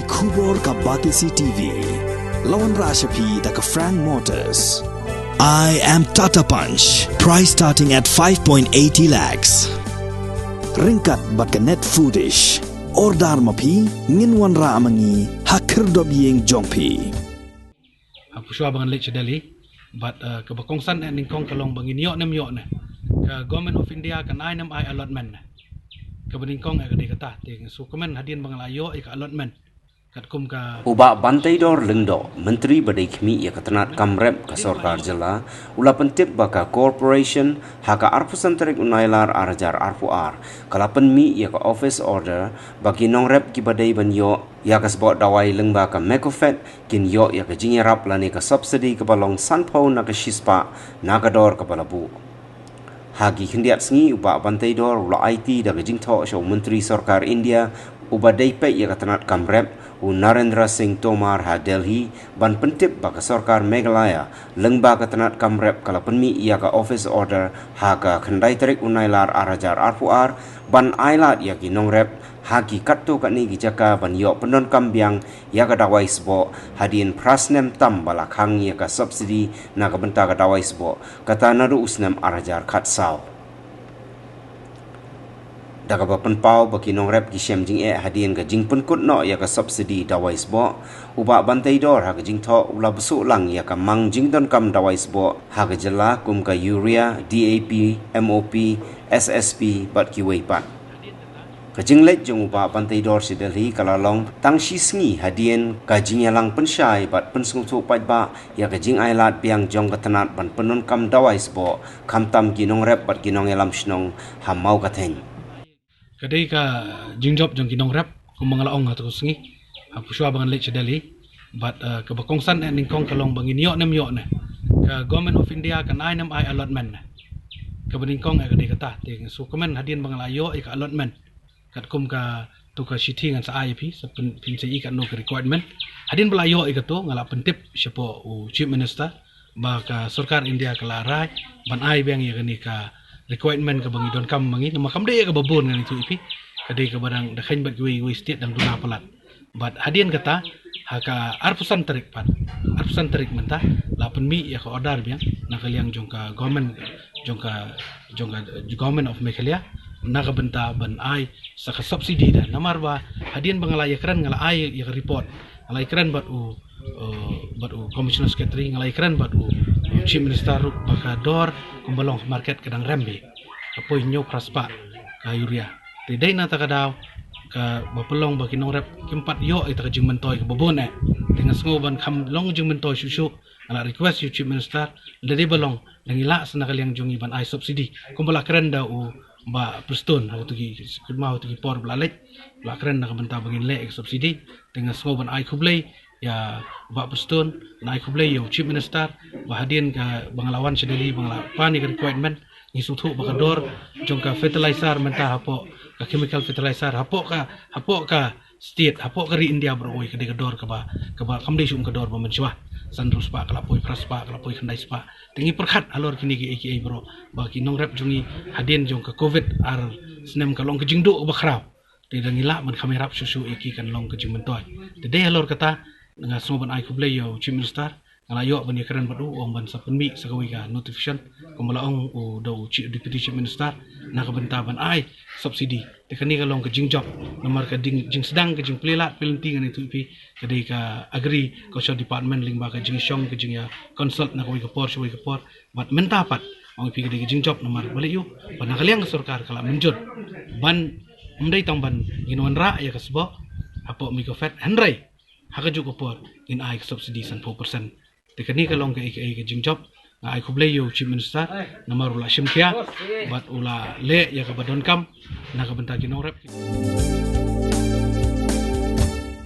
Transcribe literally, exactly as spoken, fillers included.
Khubor ka Batesi T V. La wanrah sha phi da ka Frank Motors. I am Tata Punch. Price starting at five point eighty lakhs. Ryngkat bad ka Net Foodish. Order ma phi, ngin wanrah ma ngi ha khyrdop ïing jong phi. Ha pyrshah ba ngan leit sha Delhi bad, eh, kaba kongsan eh nyngkong ka long ba ngin ïoh ne ym ïoh ne ka Government of India kan ai ne ym ai allotment ne. Kaba nyngkong eh ka dei kata, te nga sngewkmen hadien ba nga la ïoh ïa ka allotment katkum ka U Bah Banteidor Lyngdoh, Myntri ba dei khmih ïa ka tnat kam rep ka sorkar jylla, u la pyntip ba ka corporation ha ka arphew san tarik u Nailar ar hajar arphew ar ka la pynmih ïa ka office order ba ki nongrep kiba dei ban ïoh ïa ka sboh dawai lyngba ka Mecofed kin ïoh ïa ka jingïarap lane ka subsidy kaba long sanphew na ka shispah na ka dor kaba la buh. Ha ki khyndiat sngi u Bah Banteidor u la aiti da ka jingthoh sha u Myntri Sorkar India uba dei peit ïa ka tnat kam rep, u Narendra Singh Tomar, ha Delhi ban pyntip ba ka sorkar Meghalaya lyngba ka tnat kam rep ka la pynmih ïa ka office order ha ka khyndai tarik u Nailar ar hajar arphew ar ban ailad ïa ki nongrep ha ki katto katne ki jaka ban ïoh pyndonkam biang ïa ka dawai sboh hadien phra snem tam ba la khang ïa ka subsidy na ka bynta ka dawai sboh, kata naduh u snem ar hajar khatsaw. Da kaba pynpaw ba ki nongrep ki shem jingeh hadien ka jingpynkut noh ïa ka subsidy dawai sboh, u Bah Banteidor ha ka jingthoh u la bsuh lang ïa ka mang jingdonkam dawai sboh ha ka jylla kum ka urea, D A P, M O P, S S P bad kiwei pat. Ka jingleit jong u Bah Banteidor sha Delhi ka la long tang shi sngi hadien ka jingïalang pynshai bad pynsngewthuh paidbah ïa ka jingailad biang jong ka tnat ban pyndonkam dawai sboh khamtam ki nongrep bad ki nongïalam shnong ha Mawkatheiñ. Ka dei ka jingjop jong ki nongrep kumba nga la ong ha tu sngi ha pyrshah ba ngan leit sha Delhi bad, eh, kaba kongsan eh nyngkong ka long ba ngin ïoh ne ym ïoh ne ka Government of India kan ai ne ym ai allotment ne. Kaba nyngkong eh ka dei kata, te nga sngewkmen hadien ba nga la ïoh ïa ka allotment katkum ka tu ka shithi ngan sa ai ïa phi sa pyn, phin sa i katno ka requirement. Hadien ba la ïoh ïa katu nga la pyntip shapoh u Chief Minister ba ka sorkar India ka la rai ban ai biang ïa kane ka requirement kaba ngi donkam ma ngi, namar kam dei ïa kaba bun ngan ïathuh ïa phi. Ka dei kaba dang da kheiñ bad kiwei kiwei state dang duna palat. Bad hadien kata ha ka arphew san tarik pat, arphew san tarik mynta la pynmih ïa ka order biang na ka liang jong ka government, jong ka, jong ka Government of Meghalaya na ka bynta ban ai sa ka subsidy da. Namar ba hadien ba nga la ïakren nga la ai ïa ka report, nga la ïakren bad u, eh, bad u Commissioner Secretary, nga la ïakren bad u, u Chief Minister ruh ba ka dor kumba long market ka dang rem bha, ka poi hynñiew phra spah ka urea. Te dei na kata ka daw kaba pynlong ba ki nongrep kim pat ïoh ïa kata ka jingmyntoi kaba bun eh. Te nga sngew ban kham long jingmyntoi shuh shuh, nga la request ïa u Chief Minister lada dei ba long, lada ngi lah sa na ka liang jong ngi ban ai subsidy kumba la kren da u Bah Prestone ha katu ki, kynmaw ha katu ki por ba la leit, la kren na ka bynta ba ngin leh ïa ka subsidy. Te nga sngew ban ai khublei ïa u Bah Prestone, ban ai khublei ïa u Chief Minister ba hadien kaba nga la wan sha Delhi ba nga la pan ïa ka requirement, ngi sngewthuh ba ka dor jong ka fertilizer mynta hapoh ka chemical fertilizer hapoh ka, hapoh ka state, hapoh ka ri India baroh kawei ka dei ka dor kaba, kaba kam dei shuh ka dor ba mynshuwa. San hynriew spah ka la poi phra spah, ka la poi khyndai spah. Te ngi pyrkhat halor kine kiei kiei baroh ba ki nongrep jong ngi hadien jong ka covid ar snem ka long ka jingduh kaba khraw. Te lada ngi lah ban kham ïarap shuh shuh ïa ki kan long ka jingmyntoi. Te dei halor kata nga sngew ban ai khublei ïa u Chief Minister, nga la ïoh ban ïakren bad u, u ong ban sa pynmih sa kawei ka notification kumba la ong u da u Chief, Deputy Chief Minister na ka bynta ban ai subsidy. Te kane ka long ka jingjop namar ka ding, jingsdang ka jingplie lad plie lynti ngan ïathuh ïa phi, ka dei ka Agriculture Department lyngba ka jingshong ka jingïa consult na kawei ka por sha kawei ka por. Bad mynta pat ong ïa phi ka dei ka jingjop namar balei ïoh ba na ka liang ka sorkar ka la mynjur ban, ym dei tang ban ngin wanrah ïa ka sboh hapoh Mecofed, hynrei ha kajuh ka por ngin ai ka subsidy sanphew percent. Te kane ka long kaei kaei ka jingjop. Nga ai khublei ïa u Chief Minister namar u la shim khia bad u la leh ïa kaba donkam na ka bynta ki nongrep.